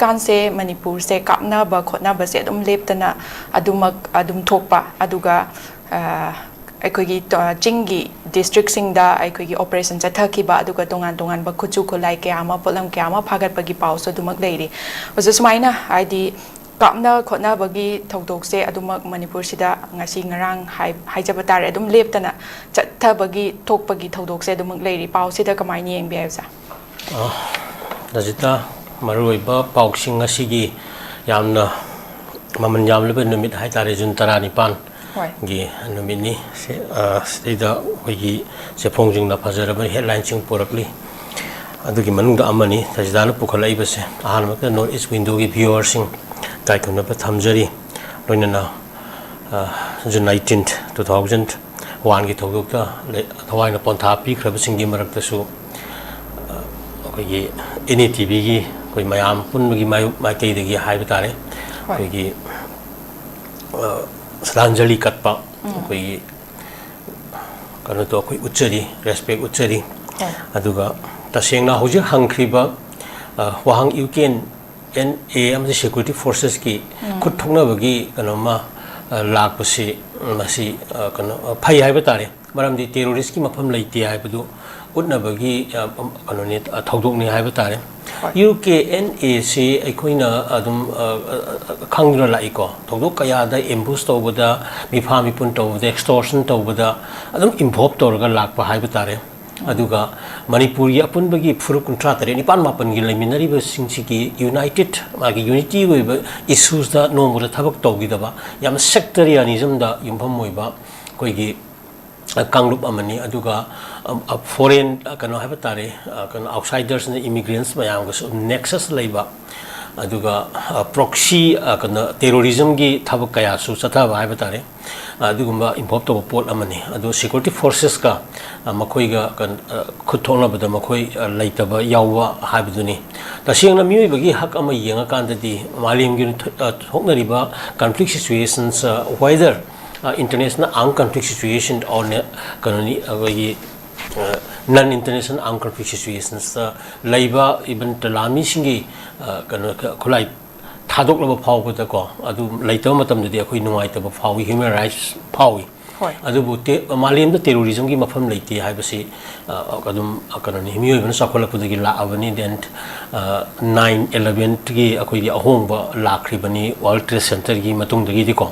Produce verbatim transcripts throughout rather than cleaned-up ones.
ꯍꯧꯖꯤꯛꯀꯥꯟꯁꯦ ꯃꯅꯤꯄꯨꯔꯁꯦ ꯀꯥꯞꯅꯕ ꯈꯣꯠꯅꯕꯁꯦ ꯑꯗꯨꯝ ꯂꯦꯞꯇꯅ ꯑꯗꯨꯃꯛ ꯑꯗꯨꯝ ꯊꯣꯛꯄ, ꯑꯗꯨꯒ ꯑ, ꯑꯩꯈꯣꯏꯒꯤ ꯇ-, ꯆꯤꯡꯒꯤ ꯗꯤꯁꯇ꯭ꯔꯤꯛꯁꯤꯡꯗ ꯑꯩꯈꯣꯏꯒꯤ ꯑꯣꯄꯔꯦꯁꯟ ꯆꯠꯊꯈꯤꯕ, ꯑꯗꯨꯒ ꯇꯣꯉꯥꯟ ꯇꯣꯉꯥꯟꯕ ꯈꯨꯠꯁꯨ ꯈꯨꯠꯂꯥꯏ ꯀꯌꯥ ꯑꯃ, ꯄꯣꯠꯂꯝ ꯀꯌꯥ ꯑꯃ ꯐꯥꯒꯠꯄꯒꯤ ꯄꯥꯎꯁꯨ ꯑꯗꯨꯃꯛ ꯂꯩꯔꯤ꯫ ꯑꯣꯖꯥ, ꯁꯨꯃꯥꯏꯅ ꯍꯥꯏꯗꯤ ꯀꯥꯞꯅ ꯈꯣꯠꯅꯕꯒꯤ ꯊꯧꯗꯣꯛꯁꯦ ꯑꯗꯨꯃꯛ ꯃꯅꯤꯄꯨꯔꯁꯤꯗ ꯉꯁꯤ ꯉꯔꯥꯡ ꯍꯥꯏ-, ꯍꯥꯏꯖꯕ ꯇꯥꯔꯦ, ꯑꯗꯨꯝ ꯂꯦꯞꯇꯅ ꯆꯠꯊꯕꯒꯤ ꯊꯣꯛꯄꯒꯤ ꯊꯧꯗꯣꯛꯁꯦ ꯑꯗꯨꯃꯛ ꯂꯩꯔꯤ꯫ ꯄꯥꯎꯁꯤꯗ ꯀꯃꯥꯏꯅ ꯌꯦꯡꯕꯤ ꯍꯥꯏꯕꯁꯦ? ꯑ, ꯔꯖꯤꯇꯥ, ꯃꯔꯨꯑꯣꯏꯕ ꯄꯥꯎꯁꯤꯡ ꯉꯁꯤꯒꯤ ꯌꯥꯝꯅ ꯃꯃꯜ ꯌꯥꯝꯂꯕ ꯅꯨꯃꯤꯠ ꯍꯥꯏꯇꯥꯔꯦ, ꯖꯨꯟ ꯇꯔꯥꯅꯤꯄꯥꯟ ꯍꯣꯏ꯫ ꯒꯤ ꯅꯨꯃꯤꯠꯅꯤ꯫ ꯁꯤ, ꯑ, ꯁꯤꯗ ꯑꯩꯈꯣꯏꯒꯤ ꯆꯦꯐꯣꯡꯁꯤꯡꯅ ꯐꯖꯔꯕ ꯍꯦꯗꯂꯥꯏꯟꯁꯤꯡ ꯄꯨꯔꯛꯂꯤ꯫ ꯑꯗꯨꯒꯤ ꯃꯅꯨꯡꯗ ꯑꯃꯅꯤ ꯁꯖꯤꯗꯥꯅ ꯄꯨꯈꯠꯂꯛꯏꯕꯁꯦ꯫ ꯑꯍꯥꯟꯕꯗ ꯅꯣꯔꯠ ꯏꯁ ꯋꯤꯟꯗꯣꯒꯤ ꯚ꯭ꯌꯨꯋꯔꯁꯤꯡ ꯏꯀꯥꯏ ꯈꯨꯝꯅꯕ ꯊꯝꯖꯔꯤ꯫ ꯂꯣꯏꯅꯅ, ꯑ, ꯖꯨꯟ ꯅꯥꯏꯟꯇꯤꯟ, ꯇꯨ ꯊꯥꯎꯖꯟ ꯋꯥꯟꯒꯤ ꯊꯧꯗꯣꯛꯇ ꯂꯩ-, ꯊꯋꯥꯏꯅ ꯄꯣꯟꯊꯥ ꯄꯤꯈ꯭ꯔꯕꯁꯤꯡꯒꯤ ꯃꯔꯛꯇꯁꯨ, ꯑ, ꯑꯩꯈꯣꯏꯒꯤ ꯑꯦꯟ ꯑꯦ ꯇꯤ ꯚꯤꯒꯤ ꯑꯩꯈꯣꯏ ꯃꯌꯥꯝ ꯄꯨꯟꯕꯒꯤ ꯃꯥꯏ-, ꯃꯥꯏꯀꯩꯗꯒꯤ ꯍꯥꯏꯕ ꯇꯥꯔꯦ꯫ ꯍꯣꯏ꯫ ꯑꯩꯈꯣꯏꯒꯤ, ꯑ, ꯁ꯭ꯔꯗꯥꯟꯖꯂꯤ ꯀꯠꯄ ꯎꯝ꯫ ꯑꯩꯈꯣꯏꯒꯤ ꯀꯩꯅꯣꯗꯣ ꯑꯩꯈꯣꯏ ꯎꯠꯆꯔꯤ, ꯔꯦꯁꯄꯦꯛ ꯎꯠꯆꯔꯤ꯫ ꯍꯣꯏ꯫ ꯑꯗꯨꯒ ꯇꯁꯦꯡꯅ ꯍꯧꯖꯤꯛ ꯍꯪꯈ꯭ꯔꯤꯕ, ꯑ, ꯋꯥꯍꯪ ꯌꯨ ꯀꯦ ꯑꯦꯟ ꯑꯦ ꯑꯃꯗꯤ ꯁꯦꯀ꯭ꯌꯨꯔꯤꯇꯤ ꯐꯣꯔꯁꯦꯁꯀꯤ ꯎꯝ꯫ ꯈꯨꯠ ꯊꯣꯛꯅꯕꯒꯤ ꯀꯩꯅꯣꯃ, ꯑ, ꯂꯥꯛꯄꯁꯤ, ꯃꯁꯤ, ꯑ, ꯀꯩꯅꯣ, ꯑ, ꯐꯩ ꯍꯥꯏꯕ ꯇꯥꯔꯦ꯫ ꯃꯔꯝꯗꯤ ꯇꯦꯔꯣꯔꯤꯁꯀꯤ ꯃꯐꯝ ꯂꯩꯇꯦ ꯍꯥꯏꯕꯗꯨ ꯎꯠꯅꯕꯒꯤ, ꯑ, ꯀꯩꯅꯣꯅꯤ, ꯑ, ꯊꯧꯗꯣꯛꯅꯤ ꯍꯥꯏꯕ ꯇꯥꯔꯦ꯫ ꯍꯣꯏ꯫ ꯌꯨ ꯀꯦ ꯑꯦꯟ ꯑꯦ ꯁꯤ ꯑꯩꯈꯣꯏꯅ ꯑꯗꯨꯝ, ꯑ, ꯑ, ꯑ, ꯈꯪꯗꯨꯅ ꯂꯥꯛꯏꯀꯣ꯫ ꯊꯧꯗꯣꯛ ꯀꯌꯥꯗ ꯑꯦꯝꯕꯨꯁ ꯇꯧꯕꯗ, ꯃꯤꯐꯥ ꯃꯤꯄꯨꯟ ꯇꯧꯕꯗ, ꯑꯦꯛꯁꯇꯣꯔꯁꯟ ꯇꯧꯕꯗ ꯑꯗꯨꯝ ꯏꯟꯚꯣꯜꯕ ꯇꯧꯔꯒ ꯂꯥꯛꯄ ꯍꯥꯏꯕ ꯇꯥꯔꯦ꯫ ꯑꯗꯨꯒ ꯃꯅꯤꯄꯨꯔꯒꯤ ꯑꯄꯨꯟꯕꯒꯤ ꯐꯨꯔꯨꯞ ꯀꯨꯟꯊ꯭ꯔꯥ ꯇꯔꯦꯠ, ꯅꯤꯄꯥꯟ ꯃꯥꯄꯟꯒꯤ ꯂꯩꯃꯤꯟꯅꯔꯤꯕꯁꯤꯡꯁꯤꯒꯤ ꯌꯨꯅꯥꯏꯇꯦꯠ, ꯃꯥꯒꯤ ꯌꯨꯅꯤꯇꯤ ꯑꯣꯏꯕ ꯏꯁꯨꯁꯇ ꯅꯣꯡꯃꯗ ꯊꯕꯛ ꯇꯧꯈꯤꯗꯕ, ꯌꯥꯝꯅ ꯁꯦꯛꯇꯔꯤꯌꯥꯅꯤꯖꯝꯗ ꯌꯨꯝꯐꯝ ꯑꯣꯏꯕ ꯑꯩꯈꯣꯏꯒꯤ, ꯑ, ꯀꯥꯡꯂꯨꯞ ꯑꯃꯅꯤ꯫ ꯑꯗꯨꯒ, ꯑ, ꯑ, ꯐꯣꯔꯦꯟ, ꯑ, ꯀꯩꯅꯣ ꯍꯥꯏꯕ ꯇꯥꯔꯦ, ꯑ, ꯀꯩꯅꯣ, ꯑꯥꯎꯠꯁꯥꯏꯗꯔꯁꯅ ꯏꯃꯤꯒ꯭ꯔꯦꯟꯁ ꯃꯌꯥꯝꯒꯁꯨ ꯅꯦꯛꯁꯁ ꯂꯩꯕ, ꯑꯗꯨꯒ, ꯑ, ꯄ꯭ꯔꯣꯛꯁꯤ, ꯑ, ꯀꯩꯅꯣ, ꯇꯦꯔꯣꯔꯤꯖꯝꯒꯤ ꯊꯕꯛ ꯀꯌꯥꯁꯨ ꯆꯠꯊꯕ ꯍꯥꯏꯕ ꯇꯥꯔꯦ꯫ ꯑꯗꯨꯒꯨꯝꯕ ꯏꯟꯚꯣꯜꯕ ꯇꯧꯕ ꯄꯣꯠ ꯑꯃꯅꯤ꯫ ꯑꯗꯨ ꯁꯦꯀ꯭ꯌꯨꯔꯤꯇꯤ ꯐꯣꯔꯁꯦꯁꯀ, ꯑ, ꯃꯈꯣꯏꯒ ꯀꯟ-, ꯑ, ꯈꯨꯠ ꯊꯣꯛꯅꯕꯗ ꯃꯈꯣꯏ, ꯑ, ꯂꯩꯇꯕ ꯌꯥꯎꯕ ꯍꯥꯏꯕꯗꯨꯅꯤ꯫ ꯇꯁꯦꯡꯅ ꯃꯤꯑꯣꯏꯕꯒꯤ ꯍꯛ ꯑꯃ ꯌꯦꯡꯉꯀꯥꯟꯗꯗꯤ ꯃꯥꯂꯦꯝꯒꯤ ꯊ-, ꯑ, ꯊꯣꯛꯅꯔꯤꯕ ꯀꯟꯐ꯭ꯂꯤꯛ ꯁꯤꯆꯨꯋꯦꯁꯟꯁ, ꯑ, whether, ꯑ, international armed conflict situation or ne-, ꯀꯩꯅꯣꯅꯤ, ꯑꯩꯈꯣꯏꯒꯤ ꯅꯟ ꯏꯟꯇꯔꯅꯦꯁꯅꯦꯜ ꯑꯥꯔꯝ ꯀꯟꯐ꯭ꯂꯤꯛ ꯁꯤꯆꯨꯋꯦꯁꯟꯁꯇ ꯂꯩꯕ, ꯏꯚꯟ ꯂꯥꯟꯃꯤꯁꯤꯡꯒꯤ ꯀꯩꯅꯣ ꯈꯨꯠꯂꯥꯏ ꯊꯥꯗꯣꯛꯂꯕ ꯐꯥꯎꯕꯗꯀꯣ, ꯑꯗꯨ ꯂꯩꯇꯕ ꯃꯇꯝꯗꯗꯤ ꯑꯩꯈꯣꯏ ꯅꯨꯡꯉꯥꯏꯇꯕ ꯐꯥꯎꯏ, ꯍ꯭ꯌꯨꯃꯦꯟ ꯔꯥꯏꯠꯁ ꯐꯥꯎꯏ꯫ ꯍꯣꯏ꯫ ꯑꯗꯨꯕꯨ ꯇꯦ- ꯃꯥꯂꯦꯝꯗ ꯇꯦꯔꯣꯔꯤꯖꯝꯒꯤ ꯃꯐꯝ ꯂꯩꯇꯦ ꯍꯥꯏꯕꯁꯤ ꯑ, ꯑꯗꯨꯝ ꯑ, ꯀꯩꯅꯣꯅꯤ, ꯃꯤꯑꯣꯏꯕꯅ ꯆꯥꯎꯈꯠꯂꯛꯄꯗꯒꯤ ꯂꯥꯛꯑꯕꯅꯤ꯫ ꯗꯦꯟ ꯅꯥꯏꯟ ꯏꯂꯚꯦꯟꯒꯤ ꯑꯩꯈꯣꯏꯒꯤ ꯑꯍꯣꯡꯕ ꯂꯥꯛꯈ꯭ꯔꯤꯕꯅꯤ, ꯋꯥꯔꯜ ꯇ꯭ꯔꯦꯗ ꯁꯦꯟꯇꯔꯒꯤ ꯃꯇꯨꯡꯗꯒꯤꯗꯤꯀꯣ꯫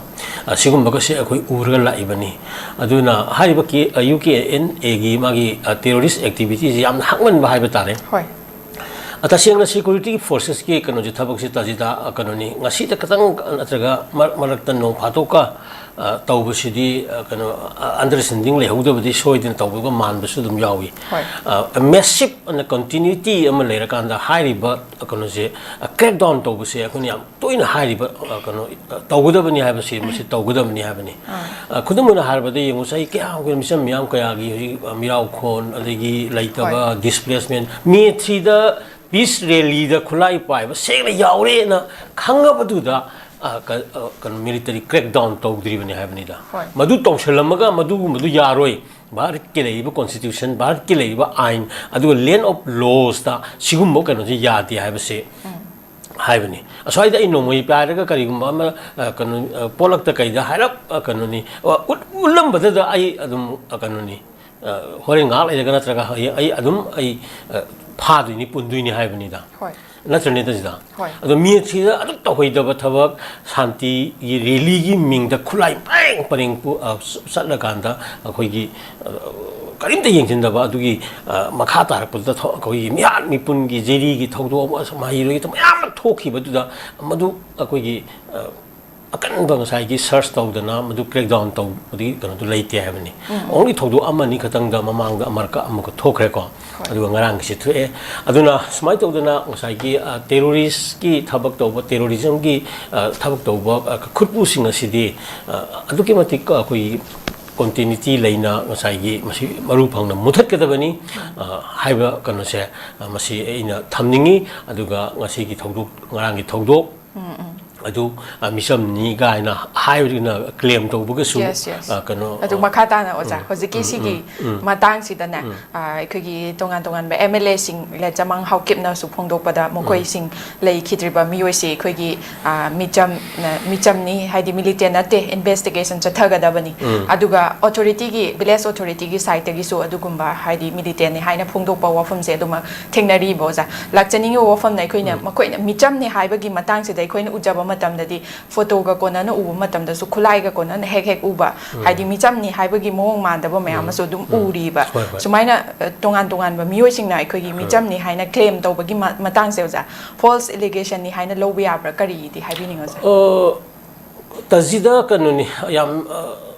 ꯑ, ꯁꯤꯒꯨꯝꯕꯒꯁꯦ ꯑꯩꯈꯣꯏ ꯎꯔꯒ ꯂꯥꯛꯏꯕꯅꯤ꯫ ꯑꯗꯨꯅ ꯍꯥꯏꯔꯤꯕ ꯀꯦ ꯌꯨ ꯀꯦ ꯑꯦꯟ ꯑꯦꯒꯤ ꯃꯥꯒꯤ ꯇꯦꯔꯣꯔꯤꯁ ꯑꯦꯛꯇꯤꯚꯤꯇꯤꯁꯤ ꯌꯥꯝꯅ ꯍꯥꯡꯃꯟꯕ ꯍꯥꯏꯕ ꯇꯥꯔꯦ꯫ ꯍꯣꯏ꯫ ꯑ, ꯇꯁꯦꯡꯅ ꯁꯦꯀ꯭ꯌꯨꯔꯤꯇꯤꯒꯤ ꯐꯣꯔꯁꯦꯁꯀꯤ ꯀꯩꯅꯣꯁꯦ, ꯊꯕꯛꯁꯦ ꯇꯥꯖꯤꯗ, ꯑ, ꯀꯩꯅꯣꯅꯤ, ꯉꯁꯤꯗ ꯈꯤꯇꯪ ꯅꯠꯇ꯭ꯔꯒ ꯃꯔꯛ ꯃꯔꯛꯇ ꯅꯣꯡ ꯐꯥꯗꯣꯛꯀ ꯑ, ꯇꯧꯕꯁꯤꯗꯤ, ꯑ, ꯀꯩꯅꯣ, ꯑꯟꯗꯔꯁ꯭ꯇꯦꯟꯗꯤꯡ ꯂꯩꯍꯧꯗꯕꯗꯤ ꯁꯣꯏꯗꯅ ꯇꯧꯕꯒ ꯃꯥꯟꯕꯁꯨ ꯑꯗꯨꯝ ꯌꯥꯎꯏ꯫ ꯍꯣꯏ꯫ ꯃꯦꯁꯤꯞ ꯑꯣꯏꯅ ꯀꯟꯇꯤꯅ꯭ꯌꯨꯇꯤ ꯑꯃ ꯂꯩꯔꯀꯥꯟꯗ ꯍꯥꯏꯔꯤꯕ ꯀꯩꯅꯣꯁꯦ, ꯀ꯭ꯔꯦꯛ ꯗꯥꯎꯟ ꯇꯧꯕꯁꯦ ꯑꯩꯈꯣꯏꯅ ꯌꯥꯝ ꯇꯣꯏꯅ ꯍꯥꯏꯔꯤꯕ, ꯑ, ꯀꯩꯅꯣ, ꯑ, ꯇꯧꯒꯗꯕꯅꯤ ꯍꯥꯏꯕꯁꯤ, ꯃꯁꯤ ꯇꯧꯒꯗꯕꯅꯤ ꯍꯥꯏꯕꯅꯤ꯫ ꯑ, ꯈꯨꯗꯝ ꯑꯣꯏꯅ ꯍꯥꯏꯔꯕꯗ ꯌꯦꯡꯉꯨ, ꯆꯍꯤ ꯀꯌꯥ ꯍꯧꯈ꯭ꯔꯦ, ꯃꯤꯆꯝ ꯃꯤꯌꯥꯝ ꯀꯌꯥꯒꯤ ꯍꯧꯖꯤꯛ, ꯑ, ꯃꯤꯔꯥꯎꯈꯣꯟ, ꯑꯗꯒꯤ ꯂꯩꯇꯕ, ꯍꯣꯏ꯫ ꯗꯤꯁꯄ꯭ꯂꯦꯁꯃꯦꯟ, ꯃꯦ ꯊ꯭ꯔꯤꯗ ꯄꯤꯁ ꯔꯦꯂꯤꯗ ꯈꯨꯠꯂꯥꯏ ꯄꯥꯏꯕ ꯁꯦꯡꯅ ꯌꯥꯎꯔꯦꯅ ꯈꯪꯉꯕꯗꯨꯗ, ꯑ, ꯀ-, ꯑ, ꯀꯩꯅꯣ, ꯃꯤꯂꯤꯇꯔꯤ ꯀ꯭ꯔꯦꯛ ꯗꯥꯎꯟ ꯇꯧꯗ꯭ꯔꯤꯕꯅꯤ ꯍꯥꯏꯕꯅꯤꯗ꯫ ꯍꯣꯏ꯫ ꯃꯗꯨ ꯇꯧꯁꯤꯜꯂꯝꯃꯒ ꯃꯗꯨꯒꯨꯝꯕꯗꯨ ꯌꯥꯔꯣꯏ꯫ ꯚꯥꯔꯠꯀꯤ ꯂꯩꯔꯤꯕ ꯀꯣꯟꯁꯇꯤꯇ꯭ꯌꯨꯁꯟ, ꯚꯥꯔꯠꯀꯤ ꯂꯩꯔꯤꯕ ꯑꯥꯏꯟ, ꯑꯗꯨꯒ ꯂꯦꯟ ꯑꯣꯐ ꯂꯣꯁꯇ ꯁꯤꯒꯨꯝꯕ ꯀꯩꯅꯣꯁꯦ ꯌꯥꯗꯦ ꯍꯥꯏꯕꯁꯦ ꯍꯥꯏꯕꯅꯤ꯫ ꯑꯁ꯭ꯋꯥꯏꯗ ꯑꯩ ꯅꯣꯡꯃꯩ ꯄꯥꯏꯔꯒ ꯀꯔꯤꯒꯨꯝꯕ ꯑꯃ, ꯑ, ꯀꯩꯅꯣ, ꯑ, ꯄꯣꯂꯛꯇ ꯀꯩꯗ ꯍꯥꯏꯔꯞ, ꯑ, ꯀꯩꯅꯣꯅꯤ, ꯑ, ꯎꯠ-, ꯎꯠꯂꯝꯕꯗꯨꯗ ꯑꯩ ꯑꯗꯨꯝ, ꯑ, ꯀꯩꯅꯣꯅꯤ, ꯑ, ꯍꯣꯔꯦꯟ ꯉꯥꯏꯍꯥꯛ ꯂꯩꯔꯒ ꯅꯠꯇ꯭ꯔꯒ ꯍꯌꯦꯡ ꯑꯩ ꯑꯗꯨꯝ ꯑꯩ, ꯑ, ꯐꯥꯗꯣꯏꯅꯤ, ꯄꯨꯟꯗꯣꯏꯅꯤ ꯍꯥꯏꯕꯅꯤꯗ꯫ ꯍꯣꯏ꯫ ꯅꯠꯇ꯭ꯔꯅꯦ, ꯇꯥꯖꯤꯗ? ꯍꯣꯏ꯫ ꯑꯗꯣ ꯃꯤ ꯑꯁꯤꯗ ꯑꯗꯨꯛ ꯇꯧꯍꯩꯗꯕ ꯊꯕꯛ, ꯁꯥꯟꯇꯤꯒꯤ ꯔꯦꯂꯤꯒꯤ ꯃꯤꯡꯗ ꯈꯨꯠꯂꯥꯏ ꯄꯔꯦꯡ ꯄꯔꯦꯡ ꯄꯨ-, ꯑ, ꯆꯠꯂꯀꯥꯟꯗ ꯑꯩꯈꯣꯏꯒꯤ, ꯑ, ꯀꯔꯤꯝꯇ ꯌꯦꯡꯁꯤꯟꯗꯕ ꯑꯗꯨꯒꯤ, ꯑ, ꯃꯈꯥ ꯇꯥꯔꯛꯄꯗ ꯊꯣ-, ꯑꯩꯈꯣꯏꯒꯤ ꯃꯤꯍꯥꯠ ꯃꯤꯄꯨꯟꯒꯤ ꯖꯦꯔꯤꯒꯤ ꯊꯧꯗꯣꯛ ꯑꯃ, ꯃꯍꯩꯔꯣꯏꯒꯤ ꯊꯧ-, ꯃꯌꯥꯝ ꯑꯃ ꯊꯣꯛꯈꯤꯕꯗꯨꯗ ꯃꯗꯨ ꯑꯩꯈꯣꯏꯒꯤ, ꯑ, ꯑꯀꯟꯕ ꯉꯁꯥꯏꯒꯤ ꯁꯔꯆ ꯇꯧꯗꯅ ꯃꯗꯨ ꯀ꯭ꯔꯦꯛ ꯗꯥꯎꯟ ꯇꯧꯕꯗꯤ ꯀꯩꯅꯣꯗꯨ ꯂꯩꯇꯦ ꯍꯥꯏꯕꯅꯤ꯫ ꯑꯣꯡꯂꯤ ꯊꯧꯗꯣꯛ ꯑꯃꯅꯤ ꯈꯛꯇꯪꯗ ꯃꯃꯥꯡꯗ ꯑꯃꯔꯛꯀ ꯑꯃꯨꯛꯀ ꯊꯣꯛꯈ꯭ꯔꯦꯀꯣ꯫ ꯑꯗꯨꯒ ꯉꯔꯥꯡꯒꯤꯁꯤ ꯊꯣꯛꯑꯦ꯫ ꯑꯗꯨꯅ ꯁꯨꯃꯥꯏꯅ ꯇꯧꯗꯅ ꯉꯁꯥꯏꯒꯤ, ꯑ, ꯇꯦꯔꯣꯔꯤꯁꯀꯤ ꯊꯕꯛ ꯇꯧꯕ, ꯇꯦꯔꯣꯔꯤꯖꯝꯒꯤ, ꯑ, ꯊꯕꯛ ꯇꯧꯕ, ꯑ, ꯈꯨꯠꯄꯨꯁꯤꯡ ꯑꯁꯤꯗꯤ, ꯑ, ꯑꯗꯨꯛꯀꯤ ꯃꯇꯤꯛ ꯑꯩꯈꯣꯏꯒꯤ ꯀꯣꯟꯇꯤꯅ꯭ꯌꯨꯇꯤ ꯂꯩꯅ ꯉꯁꯥꯏꯒꯤ ꯃꯁꯤ ꯃꯔꯨ ꯐꯪꯅ ꯃꯨꯊꯠꯀꯗꯕꯅꯤ, ꯑ, ꯍꯥꯏꯕ ꯀꯩꯅꯣꯁꯦ, ꯑ, ꯃꯁꯤ ꯑꯩꯅ ꯊꯝꯅꯤꯡꯉꯤ꯫ ꯑꯗꯨꯒ ꯉꯁꯤꯒꯤ ꯊꯧꯗꯣꯛ, ꯉꯔꯥꯡꯒꯤ ꯊꯧꯗꯣꯛ, ꯑꯗꯨ, ꯑ, ꯃꯤꯆꯝꯅꯤ ꯀꯥꯏꯅ ꯍꯥꯏꯕꯗꯨꯅ ꯀ꯭ꯂꯦꯝ ꯇꯧꯕꯒꯁꯨ, Yes, yes. ꯑ, ꯀꯩꯅꯣ, ꯑꯗꯨ ꯑ, ꯃꯈꯥ ꯇꯥꯅ ꯑꯣꯖꯥ, ꯎꯝ, ꯍꯧꯖꯤꯛꯀꯤ ꯎꯝ, ꯁꯤꯒꯤ ꯎꯝ, ꯎꯝ. ꯃꯇꯥꯡꯁꯤꯗꯅꯦ, ꯎꯝ. ꯑ, ꯑꯩꯈꯣꯏꯒꯤ ꯇꯣꯉꯥꯟ ꯇꯣꯉꯥꯟꯕ ꯑꯦꯝ ꯑꯦꯜ ꯑꯦꯁꯤꯡ, ꯂꯦꯆꯃꯥꯡ ꯍꯥꯎꯀꯤꯞꯅꯁꯨ ꯐꯣꯡꯗꯣꯛꯄꯗ, ꯃꯈꯣꯏꯁꯤꯡ ꯂꯩꯈꯤꯗ꯭ꯔꯤꯕ ꯃꯤꯑꯣꯏꯁꯤ ꯑꯩꯈꯣꯏꯒꯤ, ꯑ, ꯃꯤꯆꯝ, ꯅ-, ꯃꯤꯆꯝꯅꯤ, ꯍꯥꯏꯗꯤ ꯃꯤꯂꯤꯇꯦꯟ ꯅꯠꯇꯦ, ꯏꯟꯚꯦꯁꯇꯤꯒꯦꯁꯟ ꯆꯠꯊꯒꯗꯕꯅꯤ꯫ ꯎꯝ. ꯑꯗꯨꯒ ꯑꯣꯊꯣꯔꯤꯇꯤꯒꯤ, ꯚꯤꯂꯦꯖ ꯑꯣꯊꯣꯔꯤꯇꯤꯒꯤ ꯁꯥꯏꯠꯇꯒꯤꯁꯨ ꯑꯗꯨꯒꯨꯝꯕ, ꯍꯥꯏꯗꯤ ꯃꯤꯂꯤꯇꯦꯟꯅꯤ ꯍꯥꯏꯅ ꯐꯣꯡꯗꯣꯛꯄ ꯋꯥꯐꯝꯁꯦ ꯑꯗꯨꯃꯛ ꯊꯦꯡꯅꯔꯤꯕ, ꯑꯣꯖꯥ꯫ ꯂꯥꯛꯆꯅꯤꯡꯉꯤꯕ ꯋꯥꯐꯝꯅ, ꯑꯩꯈꯣꯏꯅ, ꯎꯝ. ꯃꯈꯣꯏꯅ ꯃꯤꯆꯝꯅꯤ ꯍꯥꯏꯕꯒꯤ ꯃꯇꯥꯡꯁꯤꯗ ꯑꯩꯈꯣꯏꯅ ꯎꯖꯕ ꯃꯇꯝꯗꯗꯤ, ꯐꯣꯇꯣꯒ ꯀꯣꯟꯅꯅ ꯎꯕ ꯃꯇꯝꯗꯁꯨ ꯈꯨꯠꯂꯥꯏꯒ ꯀꯣꯟꯅꯅ ꯍꯦꯛ ꯍꯦꯛ ꯎꯕ, ꯍꯥꯏꯗꯤ ꯃꯤꯆꯝꯅꯤ ꯍꯥꯏꯕꯒꯤ ꯃꯑꯣꯡ ꯃꯥꯟꯗꯕ ꯃꯌꯥꯝ ꯑꯃꯁꯨ ꯑꯗꯨꯝ ꯎꯔꯤꯕ꯫ ꯍꯣꯏ, ꯍꯣꯏ. ꯁꯨꯃꯥꯏꯅ, ꯑ, ꯇꯣꯉꯥꯟ ꯇꯣꯉꯥꯟꯕ ꯃꯤꯑꯣꯏꯁꯤꯡꯅ ꯑꯩꯈꯣꯏꯒꯤ ꯃꯤꯆꯝꯅꯤ ꯍꯥꯏꯅ ꯀ꯭ꯂꯦꯝ ꯇꯧꯕꯒꯤ ꯃ-, ꯃꯇꯥꯡꯁꯦ, ꯑꯣꯖꯥ, ꯐꯣꯜꯁ ꯑꯦꯂꯤꯒꯦꯁꯟꯅꯤ ꯍꯥꯏꯅ ꯂꯧꯕ ꯌꯥꯕ꯭ꯔꯥ? ꯀꯔꯤꯗꯤ ꯍꯥꯏꯕꯤꯅꯤꯡꯉꯣ, ꯑꯣꯖꯥ? ꯑ, ꯇꯖꯤꯗ ꯀꯩꯅꯣꯅꯤ, ꯌꯥꯝ, ꯑ,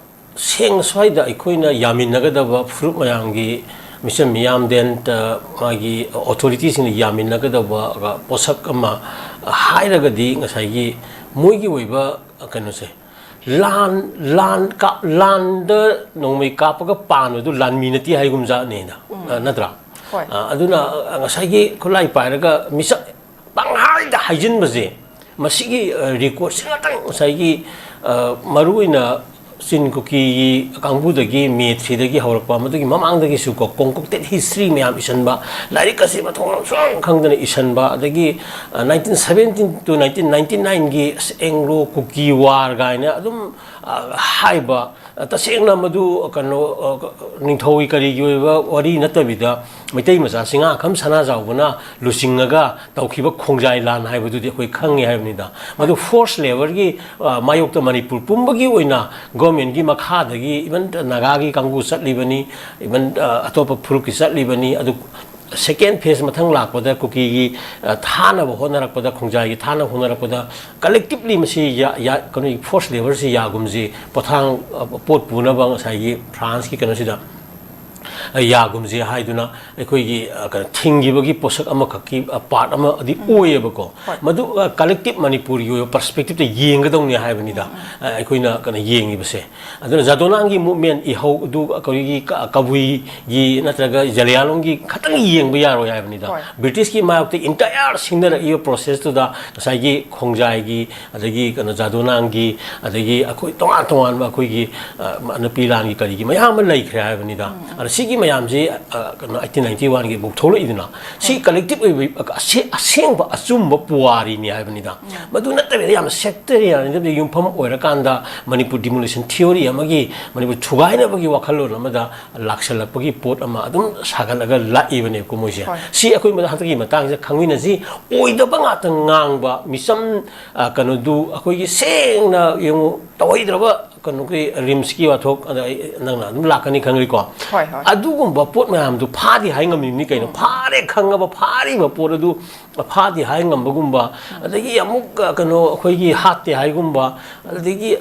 ꯁꯦꯡꯅ ꯁ꯭ꯋꯥꯏꯗ ꯑꯩꯈꯣꯏꯅ ꯌꯥꯃꯤꯟꯅꯒꯗꯕ ꯐꯨꯔꯨꯞ ꯃꯌꯥꯝꯒꯤ, ꯃꯤꯆꯝ ꯃꯤꯌꯥꯝꯗꯦꯟꯇ ꯃꯥꯒꯤ ꯑꯣꯊꯣꯔꯤꯇꯤꯁꯤꯡꯅ ꯌꯥꯃꯤꯟꯅꯒꯗꯕ ꯄꯣꯠꯁꯛ ꯑꯃ ꯍꯥꯏꯔꯒꯗꯤ, ꯉꯁꯥꯏꯒꯤ ꯃꯣꯏꯒꯤ ꯑꯣꯏꯕ ꯀꯩꯅꯣꯁꯦ, ꯂꯥꯟ, ꯂꯥꯟ ꯀꯥꯞ-, ꯂꯥꯟꯗ ꯅꯣꯡꯃꯩ ꯀꯥꯞꯄꯒ ꯄꯥꯟꯕꯗꯨ ꯂꯥꯟꯃꯤ ꯅꯠꯇꯦ ꯍꯥꯏꯒꯨꯝꯖꯥꯠꯅꯤꯅ, ꯑ, ꯅꯠꯇ꯭ꯔꯥ? ꯍꯣꯏ. ꯑ, ꯑꯗꯨꯅ, ꯑ, ꯉꯁꯥꯏꯒꯤ ꯈꯨꯠꯂꯥꯏ ꯄꯥꯏꯔꯒ ꯃꯤꯁꯛ ꯄꯪꯍꯥꯏꯗ ꯍꯥꯏꯖꯤꯟꯕꯁꯦ, ꯃꯁꯤꯒꯤ, ꯑ, ꯔꯦꯀꯣꯔꯠꯁꯤ ꯉꯥꯛꯇꯪ ꯉꯁꯥꯏꯒꯤ, ꯑ, ꯃꯔꯨꯑꯣꯏꯅ ꯆꯤꯟ ꯀꯨꯀꯤꯒꯤ ꯀꯥꯡꯕꯨꯗꯒꯤ, ꯃꯦ ꯊ꯭ꯔꯤꯗꯒꯤ ꯍꯧꯔꯛꯄ, ꯃꯗꯨꯒꯤ ꯃꯃꯥꯡꯗꯒꯤꯁꯨ ꯀꯣ, concocted history ꯃꯌꯥꯝ ꯏꯁꯟꯕ, ꯂꯥꯏꯔꯤꯛ ꯑꯁꯤ ꯃꯊꯣꯡ ꯃꯔꯝ ꯁꯨꯈꯪ ꯈꯪꯗꯅ ꯏꯁꯟꯕ, ꯑꯗꯒꯤ, ꯑ, nineteen seventeen to nineteen ninety ꯅꯥꯏꯟꯒꯤ ꯑꯁ, ꯑꯦꯡꯒ꯭ꯂꯣ ꯀꯨꯀꯤ ꯋꯥꯔ ꯀꯥꯏꯅ ꯑꯗꯨꯝ, ꯑ, ꯍꯥꯏꯕ, ꯑ, ꯇꯁꯦꯡꯅ ꯃꯗꯨ ꯀꯩꯅꯣ, ꯑ, ꯅꯤꯡꯊꯧꯒꯤ ꯀꯔꯤꯒꯤ ꯑꯣꯏꯕ ꯋꯥꯔꯤ ꯅꯠꯇꯕꯤꯗ, ꯃꯩꯇꯩ ꯃꯆꯥ ꯆꯤꯡꯉꯥꯈꯝ ꯁꯅꯥꯖꯥꯎꯕꯅ ꯂꯨꯆꯤꯡꯉꯒ ꯇꯧꯈꯤꯕ ꯈꯣꯡꯖꯥꯏ ꯂꯥꯟ ꯍꯥꯏꯕꯗꯨꯗꯤ ꯑꯩꯈꯣꯏ ꯈꯪꯉꯤ ꯍꯥꯏꯕꯅꯤꯗ꯫ ꯃꯗꯨ forced labourꯒꯤ, ꯑ, ꯃꯥꯌꯣꯛꯇ ꯃꯅꯤꯄꯨꯔ ꯄꯨꯝꯕꯒꯤ ꯑꯣꯏꯅ governmentꯀꯤ ꯃꯈꯥꯗꯒꯤ, even ꯅꯥꯒꯥꯒꯤ ꯀꯥꯡꯕꯨ ꯆꯠꯂꯤꯕꯅꯤ, even, ꯑ, ꯑꯇꯣꯞꯄ ꯐꯨꯔꯨꯞꯀꯤ ꯆꯠꯂꯤꯕꯅꯤ꯫ ꯑꯗꯨ second phase ꯃꯊꯪ ꯂꯥꯛꯄꯗ ꯀꯨꯀꯤꯒꯤ, ꯑ, ꯊꯥꯅꯕ ꯍꯣꯠꯅꯔꯛꯄꯗ, ꯈꯣꯡꯖꯥꯏꯒꯤ ꯊꯥꯅꯕ ꯍꯣꯠꯅꯔꯛꯄꯗ, collectively ꯃꯁꯤ ꯌꯥ-, ꯌꯥ-, ꯀꯩꯅꯣ, forced labourꯁꯤ ꯌꯥꯒꯨꯝꯁꯤ, ꯄꯣꯊꯥꯡ, ꯑ, ꯄꯣꯠ ꯄꯨꯅꯕ ꯉꯁꯥꯏꯒꯤ ꯐ꯭ꯔꯥꯟꯁꯀꯤ ꯀꯩꯅꯣꯁꯤꯗ ꯑ, ꯌꯥꯒꯨꯝꯁꯦ ꯍꯥꯏꯗꯨꯅ ꯑꯩꯈꯣꯏꯒꯤ, ꯑ, ꯀꯩꯅꯣ, ꯊꯤꯡꯈꯤꯕꯒꯤ ꯄꯣꯠꯁꯛ ꯑꯃꯈꯛꯀꯤ, ꯑ, ꯄꯥꯔꯠ ꯑꯃꯗꯤ ꯑꯣꯏꯌꯦꯕꯀꯣ꯫ ꯍꯣꯏ꯫ ꯃꯗꯨ, ꯑ, ꯀꯂꯦꯛꯇꯤꯞ ꯃꯅꯤꯄꯨꯔꯒꯤ ꯑꯣꯏꯕ ꯄꯔꯁꯄꯦꯛꯇꯤꯞꯇ ꯌꯦꯡꯒꯗꯧꯅꯤ ꯍꯥꯏꯕꯅꯤꯗ꯫ ꯑ, ꯑꯩꯈꯣꯏꯅ ꯀꯩꯅꯣ ꯌꯦꯡꯉꯤꯕꯁꯦ꯫ ꯑꯗꯨꯅ ꯖꯥꯗꯣꯅꯥꯡꯒꯤ ꯃꯨꯞꯃꯦꯟ ꯏꯍꯧ ꯑꯗꯨ ꯑꯩꯈꯣꯏꯒꯤ ꯀ-, ꯀꯕꯨꯏꯒꯤ ꯅꯠꯇ꯭ꯔꯒ ꯖꯂꯤꯌꯥꯡꯂꯣꯡꯒꯤ ꯈꯛꯇꯪ ꯌꯦꯡꯕ ꯌꯥꯔꯣꯏ ꯍꯥꯏꯕꯅꯤꯗ꯫ ꯍꯣꯏ꯫ ꯕ꯭ꯔꯤꯇꯤꯁꯀꯤ ꯃꯥꯌꯣꯛꯇ ꯏꯟꯇꯥꯌꯔ ꯁꯤꯡꯅꯔꯛꯏꯕ ꯄ꯭ꯔꯣꯁꯦꯁꯇꯨꯗ ꯉꯁꯥꯏꯒꯤ ꯈꯣꯡꯖꯥꯏꯒꯤ, ꯑꯗꯒꯤ ꯀꯩꯅꯣ ꯖꯥꯗꯣꯅꯥꯡꯒꯤ, ꯑꯗꯒꯤ ꯑꯩꯈꯣꯏ ꯇꯣꯉꯥꯟ ꯇꯣꯉꯥꯟꯕ ꯑꯩꯈꯣꯏꯒꯤ, ꯑ, ꯅꯨꯄꯤ ꯂꯥꯟꯒꯤ ꯀꯔꯤꯒꯤ ꯃꯌꯥꯝ ꯑꯃ ꯂꯩꯈ꯭ꯔꯦ ꯍꯥꯏꯕꯅꯤꯗ꯫ ꯑꯗ ꯁꯤꯒꯤ ꯃꯌꯥꯝꯁꯤ, ꯑ, ꯀꯩꯅꯣ, ꯑꯩꯠꯇꯤꯟ ꯅꯥꯏꯟꯇꯤ ꯋꯥꯟꯒꯤ ꯑꯃꯨꯛ ꯊꯣꯛꯂꯛꯏꯗꯅ, ꯁꯤ ꯀꯂꯦꯛꯇꯤꯞ ꯑꯣꯏꯕ ꯑꯁꯦ-, ꯑꯁꯦꯡꯕ ꯑꯆꯨꯝꯕ ꯄꯨꯋꯥꯔꯤꯅꯤ ꯍꯥꯏꯕꯅꯤꯗ꯫ ꯃꯗꯨ ꯅꯠꯇꯕꯤꯗ ꯌꯥꯝꯅ ꯁꯦꯛꯇꯔꯤꯌꯥꯅꯤꯖꯝꯗ ꯌꯨꯝꯐꯝ ꯑꯣꯏꯔꯀꯥꯟꯗ ꯃꯅꯤꯄꯨꯔ ꯗꯤꯃꯣꯂꯤꯁꯟ ꯊꯤꯑꯣꯔꯤ ꯑꯃꯒꯤ, ꯃꯅꯤꯄꯨꯔ ꯊꯨꯒꯥꯏꯅꯕꯒꯤ ꯋꯥꯈꯜꯂꯣꯟ ꯑꯃꯗ ꯂꯥꯛꯁꯜꯂꯛꯄꯒꯤ ꯄꯣꯠ ꯑꯃ ꯑꯗꯨꯝ ꯁꯥꯒꯠꯂꯒ ꯂꯥꯛꯏꯕꯅꯦꯀꯣ ꯃꯣꯏꯁꯦ꯫ ꯍꯣꯏ꯫ ꯁꯤ ꯑꯩꯈꯣꯏ ꯃꯗ-, ꯍꯟꯗꯛꯀꯤ ꯃꯇꯥꯡꯁꯤꯗ ꯈꯪꯃꯤꯟꯅꯁꯤ꯫ ꯑꯣꯏꯗꯕ ꯉꯥꯛꯇ ꯉꯥꯡꯕ ꯃꯤꯆꯝ, ꯑ, ꯀꯩꯅꯣꯗꯨ ꯑꯩꯈꯣꯏꯒꯤ ꯁꯦꯡꯅ ꯌꯦꯡꯉꯨ, ꯇꯧꯍꯩꯗ꯭ꯔꯕ ꯀꯩꯅꯣꯒꯤ ꯔꯤꯝꯁꯀꯤ ꯋꯥꯊꯣꯛ, ꯑꯗ ꯑꯩ, ꯅꯪꯅ ꯑꯗꯨꯝ ꯂꯥꯛꯀꯅꯤ ꯈꯪꯉꯤꯀꯣ꯫ ꯍꯣꯏ, ꯍꯣꯏ꯫ ꯑꯗꯨꯒꯨꯝꯕ ꯄꯣꯠ ꯃꯌꯥꯝꯗꯨ ꯐꯥꯗꯤ ꯍꯥꯏ ꯉꯝꯃꯤꯕꯅꯤ ꯀꯩꯅꯣ꯫ ꯐꯥꯔꯦ ꯈꯪꯉꯕ ꯐꯥꯔꯤꯕ ꯄꯣꯠ ꯑꯗꯨ ꯐꯥꯗꯤ ꯍꯥꯏ ꯉꯝꯕꯒꯨꯝꯕ, ꯑꯗꯒꯤ ꯑꯃꯨꯛ, ꯑ, ꯀꯩꯅꯣ, ꯑꯩꯈꯣꯏꯒꯤ ꯍꯥꯠꯇꯦ ꯍꯥꯏꯒꯨꯝꯕ, ꯑꯗꯒꯤ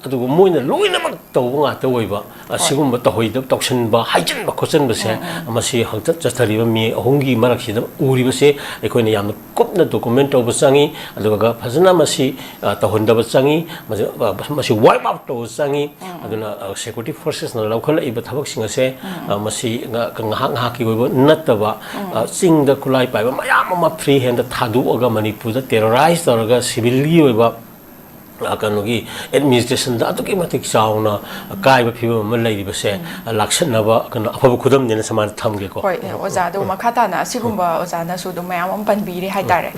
ꯑꯗꯨꯒ ꯃꯣꯏꯅ ꯂꯣꯏꯅꯃꯛ ꯇꯧꯕ ꯉꯥꯛꯇ ꯑꯣꯏꯕ, ꯑ, ꯍꯣꯏ꯫ ꯁꯤꯒꯨꯝꯕ ꯇꯧꯍꯩꯗꯕ, ꯇꯧꯁꯟꯕ, ꯍꯥꯏꯖꯤꯟꯕ ꯈꯣꯠꯆꯟꯕꯁꯦ, ꯃꯁꯤ ꯍꯪꯆꯠ ꯆꯠꯊꯔꯤꯕ ꯃꯤ ꯑꯍꯨꯝꯒꯤ ꯃꯔꯛꯁꯤꯗ ꯎꯔꯤꯕꯁꯦ ꯑꯩꯈꯣꯏꯅ ꯌꯥꯝꯅ ꯀꯨꯞꯅ ꯗꯣꯀꯨꯃꯦꯟ ꯇꯧꯕ ꯆꯪꯉꯤ꯫ ꯑꯗꯨꯒ ꯐꯖꯅ ꯃꯁꯤ, ꯑ, ꯇꯧꯍꯟꯗꯕ ꯆꯪꯉꯤ꯫ ꯃꯁꯤ, ꯑ, ꯃꯁꯤ ꯋꯥꯏꯞ ꯑꯥꯎꯠ ꯇꯧꯕ ꯆꯪꯉꯤ꯫ ꯑꯗꯨꯅ, ꯑ, ꯁꯦꯀ꯭ꯌꯨꯔꯤꯇꯤ ꯐꯣꯔꯁꯦꯁꯅ ꯂꯧꯈꯠꯂꯛꯏꯕ ꯊꯕꯛꯁꯤꯡ ꯑꯁꯦ, ꯑ, ꯃꯁꯤ ꯉ-, ꯉꯥꯏꯍꯥꯛ ꯉꯥꯏꯍꯥꯛꯀꯤ ꯑꯣꯏꯕ ꯅꯠꯇꯕ, ꯑ, ꯆꯤꯡꯗ ꯈꯨꯠꯂꯥꯏ ꯄꯥꯏꯕ ꯃꯌꯥꯝ ꯑꯃ ꯐ꯭ꯔꯤ ꯍꯦꯟꯗ ꯊꯥꯗꯣꯛꯑꯒ ꯃꯅꯤꯄꯨꯔꯗ ꯇꯦꯔꯣꯔꯥꯏꯁ ꯇꯧꯔꯒ ꯁꯤꯚꯤꯜꯒꯤ ꯑꯣꯏꯕ, ꯑ, ꯀꯩꯅꯣꯒꯤ ꯑꯦꯗꯃꯤꯅꯤꯁꯇ꯭ꯔꯦꯁꯟꯗ ꯑꯗꯨꯛꯀꯤ ꯃꯇꯤꯛ ꯆꯥꯎꯅ ꯑꯀꯥꯏꯕ ꯐꯤꯕꯝ ꯑꯃ ꯂꯩꯔꯤꯕꯁꯦ, ꯑ, ꯂꯥꯛꯁꯟꯅꯕ ꯀꯩꯅꯣ ꯑꯐꯕ ꯈꯨꯗꯝꯅꯦꯅ ꯁꯨꯃꯥꯏꯅ ꯊꯝꯒꯦꯀꯣ꯫ ꯍꯣꯏ, ꯑꯣꯖꯥ, ꯑꯗꯨ ꯃꯈꯥ ꯇꯥꯅ ꯑꯁꯤꯒꯨꯝꯕ ꯑꯣꯖꯥꯅꯁꯨ ꯑꯗꯨꯝ ꯃꯌꯥꯝ ꯑꯃ ꯄꯟꯕꯤꯔꯦ ꯍꯥꯏꯇꯥꯔꯦ꯫